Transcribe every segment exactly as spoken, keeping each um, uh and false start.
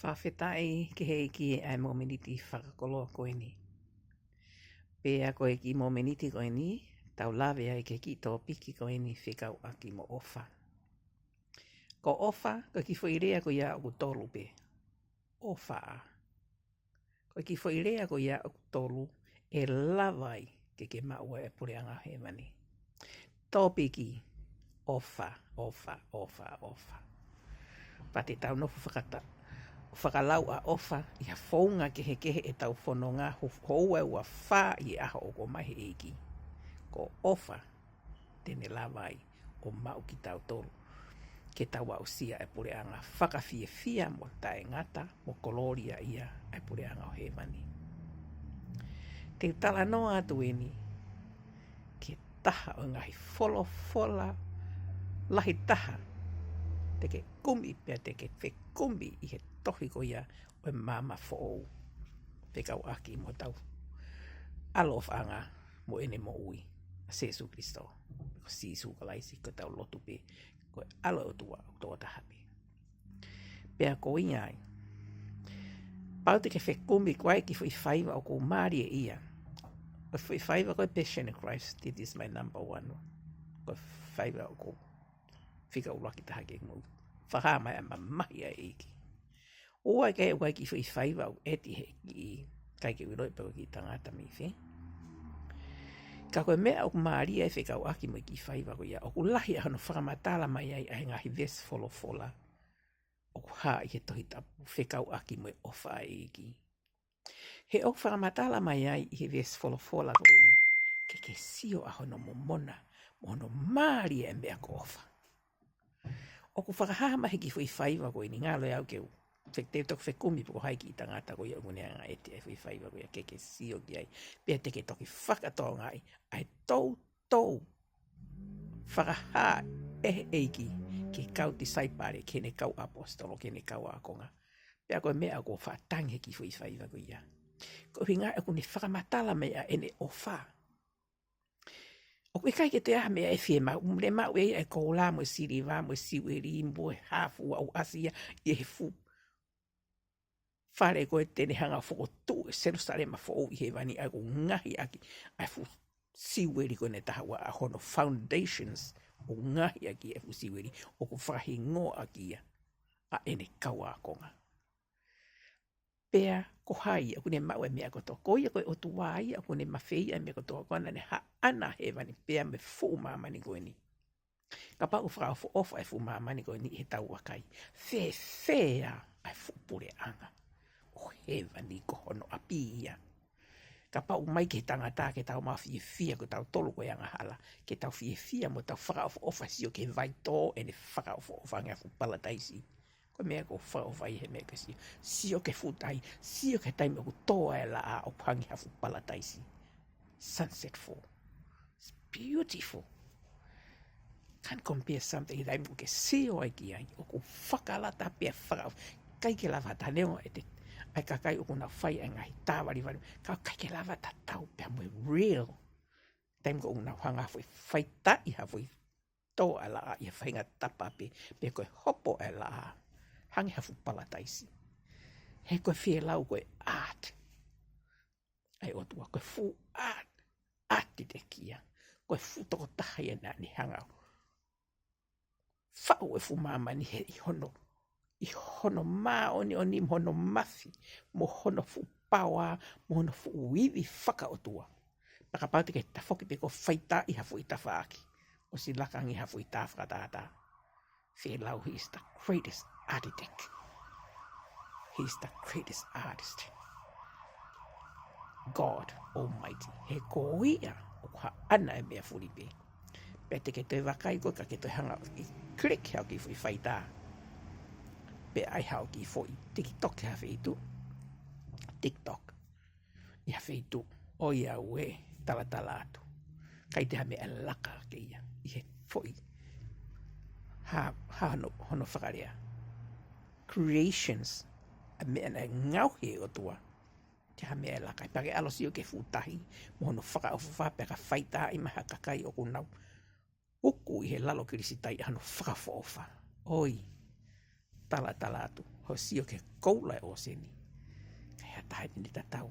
Fakafetaʻi ki he ʻEiki ʻa e momeniti fakakoloa ko eni. Pea ko e kiʻi momeniti ko eni, tau lave ai ki he kiʻi tōpiki ko eni fekauʻaki mo ʻofa. Ko ʻofa, ko e kiʻi foʻi lea ko ia ʻoku tolu pē. ʻOfa. Ko e kiʻi foʻi lea ko ia ʻoku tolu, ʻe lava ai ke ke maʻu ʻa e puleʻanga hēvani. Tōpiki, ʻofa, ʻofa, ʻofa, ʻofa. Pea te tau nofo fakata-, fakalau ʻa ʻofa ʻi ha founga kehekehe ʻetau fononga, ho-, houa ʻe ua fā ʻi he ʻaho ʻoku ʻomai he ʻEiki. Ko ʻofa, te ne lava ai ʻo maʻu kitautolu ke tau aʻusia e puleʻanga fakafiefia mo taʻengata mo kolōlia ia e puleʻanga ʻo hēvani. Te u talanoa atu eni ki he taha ʻo e ngaahi folofola lahi taha te ke kumi pea te ke fekumi ʻi he tohi ko ia ʻo e maama foʻou fekauʻaki mo hotau ʻAlo ʻOfaʻanga mo ʻene moʻui, ʻa Sīsū Kalaisi. Ko Sīsū Kalaisi ko hotau lotu pē, ko e ʻAlo ʻo e ʻOtua ʻoku toko taha pē. Pea ko ia ai, pau te ke fekumi ko e kiʻi foʻi faiva ʻoku mālie ia. Ko e foʻi faiva ko e Passion of Christ, it is my number one. Ko e faiva ʻoku fika ʻuluaki taha ke mou fakahā mai ʻa e mamahi ʻa e ʻEiki. ʻOua ke ʻoua kiʻi foʻi faiva ʻoku ʻeti he kiʻi, ʻikai ke u ʻiloʻi pe ko e kiʻi tangata mei fē. Ka ko e meʻa ʻoku mālie ʻa e fekauʻaki mo e kiʻi faiva ko ia, ʻoku lahi ʻa hono fakamatala mai ai ʻa e ngaahi veesi folofola ʻoku hā ʻi he Tohi Tapu fekauʻaki mo e ʻofa ʻa e ʻEiki. He ʻoku fakamatala mai ai ʻi he veesi folofola ko eni, ke ke sio ʻa hono momona mo hono mālie e meʻa ko ʻofa. ʻOku fakahā mai he kiʻi foʻi faiva ko eni, ngalo ʻe au ke u fek-, te u toki fekumi pe ko hai kiʻi tangata ko ia ʻoku ne hanga ʻeti e foʻi faiva ko ia ke ke sio ki ai. Pea te ke toki fakatokangaʻi ʻa e toutou fakahā ʻe he ʻEiki ki he kau tisaipale, ki heʻene kau ʻaposetolo, ki heʻene kau ākonga. Pea ko e meʻa ʻoku faʻa tangi he kiʻi foʻi faiva ko ia, ko e ʻuhinga ʻoku ne fakamatala mai ʻa ʻene ʻofa. ʻOku ʻikai ke toe ʻi ai ha meʻa ʻe fiemaʻu, mou ne maʻu ʻe ia e koula mo e siliva mo e siueli mo e hā fua ʻoku ʻasi ia ʻi he fuʻu fale ko ē te ne hanga ʻo fokotuʻu e Selusalema foʻou ʻi hēvani, ʻa ia ʻoku ngaohi ʻaki ʻa e fuʻu siueli ko eni ʻe taha ua, ʻa hono foundations ʻoku ngaohi ʻaki e fuʻu siueli, ʻoku fakahingoa ʻaki ia ʻa ʻene kau ākonga. Pea ko hai ʻoku ne maʻu e meʻa kotoa? Ko ia ko e ʻOtua ia ʻoku ne mafeia e meʻa kotoa, ko ia naʻa ne haʻana hēvani pea mo e fuʻu māmani ko eni. Kapau ʻoku fakaʻofoʻofa e fuʻu māmani ko eni ʻi heʻetau vakai, fēfē ʻa e fuʻu puleʻanga ʻo hēvani ko hono ʻapi ia? Kapau ʻoku ʻomai ki he tangata ke tau maʻu fiefia ko tautolu ko e angahala, ke tau fiefia mo tau fakaʻofoʻofa sio ki he vaitō ʻene fakaʻofoʻofa, hangē ha fuʻu palataisi. Ko e meʻa ʻoku fakaʻofoʻofa ai he meʻa ke sio. Sio ki he fuʻu tahi, sio ki he taimi ʻoku tō ai e laʻā ʻoku hangē ha fuʻu palataisi. Sunset fall. It's beautiful. Can't compare something that ʻoku ke sio ai ki ai, ʻoku fakalata pea faka-, ʻikai ke lava tatau neongo ʻete, ʻa e kakai ʻoku nau fai e ngaahi tāvalivali, ka ʻikai ke lava tatau pea mo e real. Taimi ko ē ʻoku nau hanga ʻo fai, faitaʻi ha foʻi tō ʻa e laʻā ʻi ha faʻahinga tapa pē, pe ko e hopo ʻa e laʻā, hangē ha fuʻu palataisi. He ko e fielau ko e art ʻa e ʻOtua, ko e fuʻu art, architect ia. Ko e fuʻu tokotaha ia naʻa ne hanga ʻo faʻu e fuʻu māmani he ʻi hono, ʻi hono māʻoniʻoni, mo hono mafi, mo hono fuʻu paoa, mo hono fuʻu ivi fakaʻotua. Pea kapau te ke tafoki pē ʻo faitaʻi ha foʻi tafaʻaki, ʻosi laka ange ha foʻi tā fakatātā. Fielau, he is the greatest architect. He is the greatest artist. God Almighty. He ko ia ʻoku haʻana e meʻa fulipē. Pea te ke toe vakai koe ka ke toe hanga ʻo click haʻo kiʻi foʻi faitā. Pea ʻai haʻo kiʻi foʻi TikTok ʻi ha feituʻu. TikTok ʻi ha feituʻu. ʻOiauē, talatala atu. ʻIkai toe ha meʻa laka ke ia ʻi he foʻi, ha, ha hono, hono fakalea, creations, ʻa e meʻa naʻe ngaohi ʻe he ʻOtua. Ke ha meʻa laka. Pea ke ʻalu ʻo sio ki he fuʻu tahi mo hono fakaʻofoʻofa, pea ka faitaʻi mai ha kakai ʻoku nau uku ʻi he lalo kilisitai ʻa hono fakaʻofoʻofa. ʻOi. talatala atu, hoʻo sio ki he koula ʻo e ʻōseni. Ka ʻi ai ha taha te ne tatau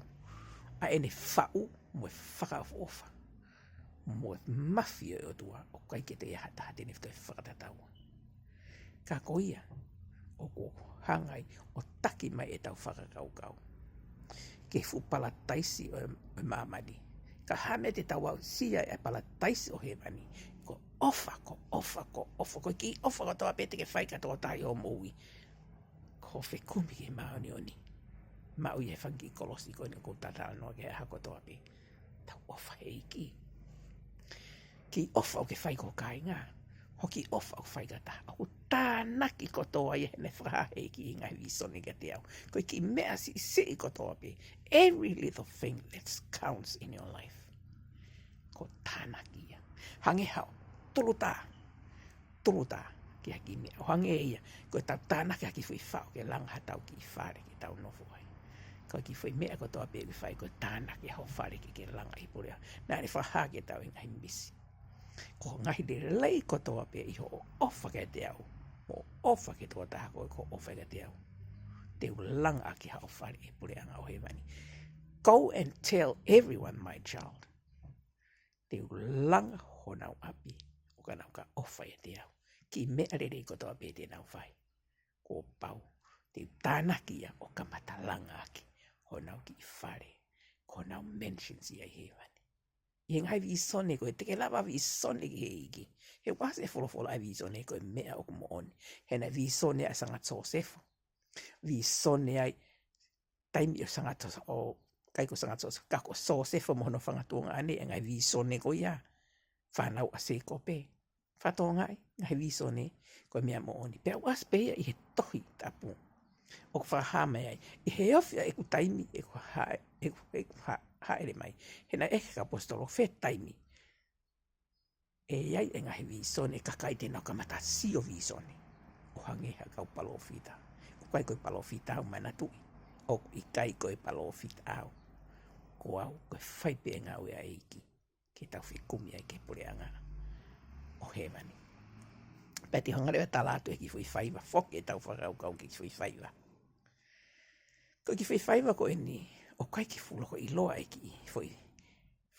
ʻa ʻene faʻu mo e fakaʻofoʻofa mo e mafai ʻo e ʻOtua, ʻoku ʻikai ke toe ʻi ai ha taha te ne toe fakatatau. Ka ko ia ʻoku hanga ai ʻo taki mai ʻetau fakakaukau ki he fuʻu palataisi ʻo e, ʻo e māmani. Ka ko e hā e meʻa te tau aʻusia ai ʻa e palataisi ʻo hēvani? Ko e ʻofa, ko e ʻofa, ko e ʻofa, ko e kiʻi ʻofa kotoa pē te ke fai ki ha tokotaha ʻi hoʻo moʻui. Ko e fekumi ki he māʻoniʻoni. Maʻu ia he fanga kiʻi kolosi ko eni ʻoku ou talanoa ki ai he ʻaho kotoa pē. Tau ʻofa he ʻEiki. Kiʻi ʻofa ʻoku ke fai ki ho kāinga, hoʻo kiʻi ʻofa ʻoku fai ki ha taha, ʻoku tānaki kotoa ia heʻene fakahā ʻe he ʻEiki ʻi he ngaahi vīsone kiate au. Ko e kiʻi meʻa siʻisiʻi kotoa pē. Every little thing that counts in your life, ko e tānaki ia. Hangē haʻo tulutā, tulutā ki ha kiʻi meʻa. ʻO hangē ia ko ʻetau tānaki ha kiʻi foʻi faʻo ke langa haʻatau kiʻi fale ke tau nofo ai. Ko e kiʻi foʻi meʻa kotoa pē ʻoku ke fai ko e tānaki hoʻo fale ke ke langa ʻi he puleʻanga. Naʻa ne fakahā kiate au ʻi he ngaahi misi, ko e ngaahi lelei kotoa pē ʻi hoʻo ʻofa kiate au mo hoʻo ʻofa ki he tokotaha ko ē ʻoku ke ʻofa kiate au, te u langa ʻaki haʻo fale ʻi he puleʻanga ʻo hēvani. Go and tell everyone, my child. Te u langa honau ʻapi ʻo ka nau ka ʻofa ʻiate au. Kiʻi meʻa lelei kotoa pē te nau fai, kuo pau te u tānaki ia ʻo kamata langa ʻaki honau kiʻi fale, ko honau mansions ia ʻi hēvani. ʻI he ngaahi vīsone ko ē, te ke lava vīsone ki he ʻEiki. He ʻoku ʻasi ʻi he folofola ʻa e vīsone ko e meʻa ʻoku moʻoni. He naʻe vīsone ai ʻa Sangata Sōsefo. Vīsone ai taimi ʻo Sangata Sō-, ʻo, ʻikai ko Sangata Sōsefo, ka ko Sōsefo mo hono fanga tuongaʻane, ʻa e ngaahi vīsone ko ia. Fānau ʻa Sēkope. Fakatokangaʻi, ngaahi vīsone ko e meʻa moʻoni. Pea ʻoku ʻasi pē ia ʻi he Tohi Tapu. ʻOku fakahā mai ai, ʻi he ofi ʻa ʻeku taimi, ʻeku hā-, ʻeku, ʻeku hā-, hāʻele mai. He naʻe ʻeke ʻe he kau ʻaposetolo, fē taimi ʻe ʻi ai e ngaahi vīsone, kakai te nau kamata sio vīsone, ʻo hangē ha kau palōfita. ʻOku ʻikai ko e palōfita au, manatuʻi. ʻOku ʻikai ko e palōfita au. Ko au, ko e fai pē e ngāue ʻa e ʻEiki ke tau fekumi ai ki he puleʻanga ʻo hēvani. Pea te u hanga leva ʻo tala atu e kiʻi foʻi faiva, foki ʻetau fakakaukau ki he kiʻi foʻi faiva. Ko e kiʻi foʻi faiva ko eni, ʻoku ʻikai ke fuʻu loko ʻiloa e kiʻi foʻi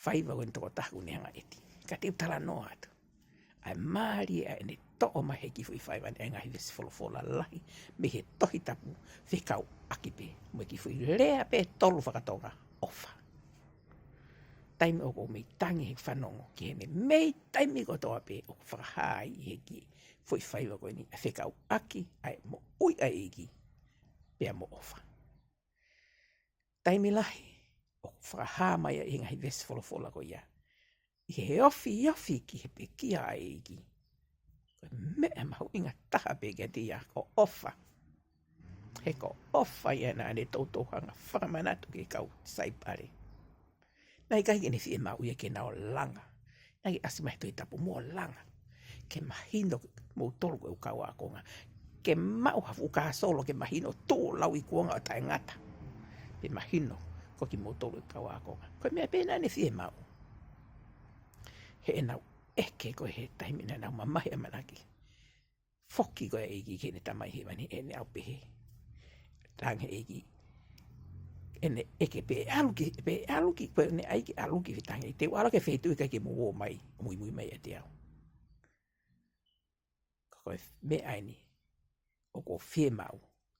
faiva ko eni tokotaha ʻoku ne hanga ʻeti. Ka te u talanoa atu ʻa e mālie ʻa ʻene toʻo mai he kiʻi foʻi faiva ni ʻa e ngaahi veesi folofola lahi mei he Tohi Tapu, fekauʻaki pē mo e kiʻi foʻi lea pē ʻe tolu faka-Tonga, ʻofa. Taimi ʻoku ou mei tangi he fanongo ki heʻene mei taimi kotoa pē ʻoku fakahā ai ʻi he kiʻi foʻi faiva ko eni ʻa e fekauʻaki ʻa e moʻui ʻa e ʻEiki pea mo ʻofa. Taimi lahi ʻoku fakahā mai ai ʻi he ngaahi veesi folofola ko ia, ʻi he ofiofi ki he pekia ʻa e ʻEiki, ko e meʻa mahuʻinga taha pē kiate ia ko e ʻofa. He ko e ʻofa ia naʻa ne toutou hanga ʻo fakamanatu ki he kau saipale. Naʻe ʻikai ke ne fiemaʻu ia ke nau langa. Naʻe ʻasi mai he Tohi Tapu, mou langa ke mahino kimoutolu ko e kau ākonga. Ke maʻu ha fuʻu kāsolo ke mahino, tuʻu ʻo lau ʻi kuonga ʻo taʻengata, ke mahino ko kimoutolu ko e kau ākonga. Ko e meʻa pē naʻa ne fiemaʻu. He ʻenau ʻeke ko ē he taimi naʻa nau mamahi ʻamanaki, foki ko ē ʻEiki ki heʻene Tamai Hēvani, ʻene ʻau pehē. Talaange ʻEiki, ʻene ʻeke pē, ʻalu ki, pē ʻalu ki, ko ʻene ʻai ke ʻalu ki fē, talaange, te u ʻalu ki fē, tuʻu ʻikai ke mou ō mai ʻo muimui mai ʻiate au. Ka ko e meʻa eni, ʻoku ou fiemaʻu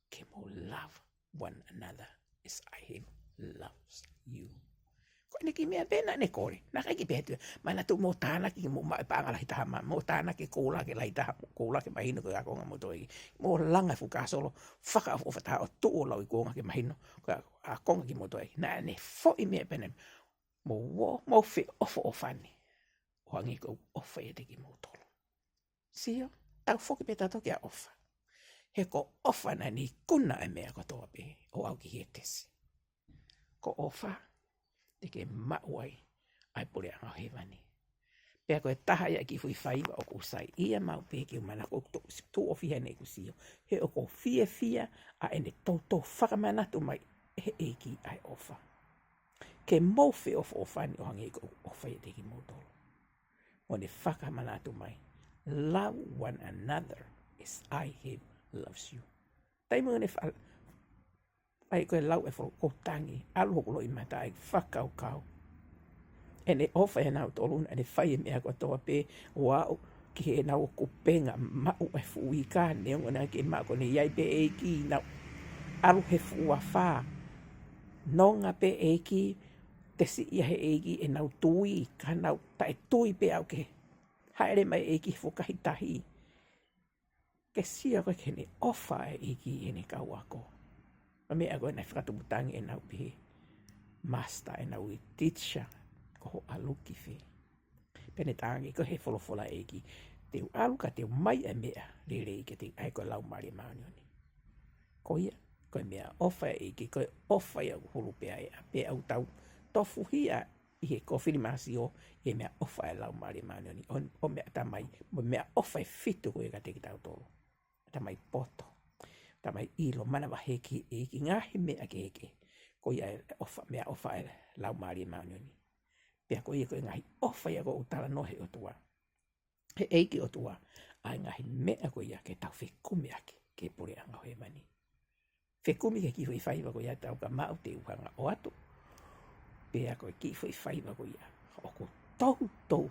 ke mou love one another as I have loved you. Ko ʻene kiʻi meʻa pē naʻa ne kole, naʻe ʻikai ke pehē atu ia, manatuʻi mou tānaki ke mou maʻu e paʻanga lahi taha mā, mou tānaki e koula ke lahi taha, koula ke mahino ko e ākonga kimoutolu ʻEiki. Mou langa e fuʻu kāsolo fakaʻofoʻofa taha ʻo tuʻu ʻo lau ʻi kuonga ke mahino ko e ākonga kimoutolu ʻEiki. Naʻa ne foʻi meʻa pē ena, mou ō, mou feʻofoʻofani ʻo hangē ko ʻeku ʻofa ʻiate kimoutolu. Sio, tau foki pē tautolu ki he ʻofa. He ko e ʻofa naʻa ne ikuna e meʻa kotoa pē ʻo aʻu ki he tesi. Ko e ʻofa te ke maʻu ai ʻa e puleʻanga ʻo hēvani. Pea ko e taha ia e kiʻi foʻi faiva ʻoku ou saiʻia maʻu pē ke u manako, ʻoku ou tuʻu ʻosi heni ʻeku sio. He ʻoku ou fiefia ʻa ʻene toutou fakamanatu mai ʻe he ʻEiki ʻa e ʻofa. Ke mou feʻofoʻofani ʻo hangē ko ʻeku ʻofa ʻiate kimoutolu. Mo ne fakamanatu mai, love one another as I have loved you. Taimi ʻoku ne fa-, ʻai ko e lau e folofola, ʻoku ou tangi, ʻalu hoku loʻimata ʻai fakakaukau. ʻEne ʻofa ʻia nautolu naʻa ne fai e meʻa kotoa pē, ʻo aʻu ki heʻenau kupenga maʻu e fuʻu ika, neongo naʻa ke maʻu ko eni ʻa e ʻEiki, nau ʻalu he fuʻu afā. Nonga pē ʻEiki, tesi ia he ʻEiki ʻenau tui, ka nau taʻetui pē ʻaʻu ke hāʻele mai ʻEiki he fukahi tahi. Ke sio ko e ke ne ʻofa e ʻEiki ʻene kau ako. ʻA e meʻa ko ē naʻe fakatupu tangi ʻenau pehē, master ʻenau ui teacher, ko ho ʻalu ki fē? Pea ne tangi ko e he folofola ʻEiki, te u ʻalu ka te u ʻomai e meʻa lelei ke te ʻai ko e Laumālie Māʻoniʻoni. Ko ia, ko e meʻaʻofa e ʻEiki, ko e ʻofa ia ʻoku hulu pē ʻa e, pea ʻoku tau tofuhia ʻi he kofilimasio, ʻi he meʻaʻofa e Laumālie Māʻoniʻoni, ʻo, ʻo meʻa tamai, mo e meʻaʻofa e fitu ko ia kiate kitautolu. Tamai poto, tamai ʻilo, manavahē ki he ʻEiki, ngaahi meʻa kehekehe. Ko ia e ʻofa, meʻaʻofa e Laumālie Māʻoniʻoni. Pea ko ia ko e ngaahi ʻofa ia ʻoku talanoa he ʻOtua. He ʻEiki ʻOtua, ʻa e ngaahi meʻa ko ia ke tau fekumi ʻaki ki he puleʻanga ʻo hēvani. Fekumi ki he kiʻi foʻi faiva ko ia ʻoku tau ka maʻu te u hanga ʻo ʻoatu. Pea ko e kiʻi foʻi faiva ko ia ʻoku toutou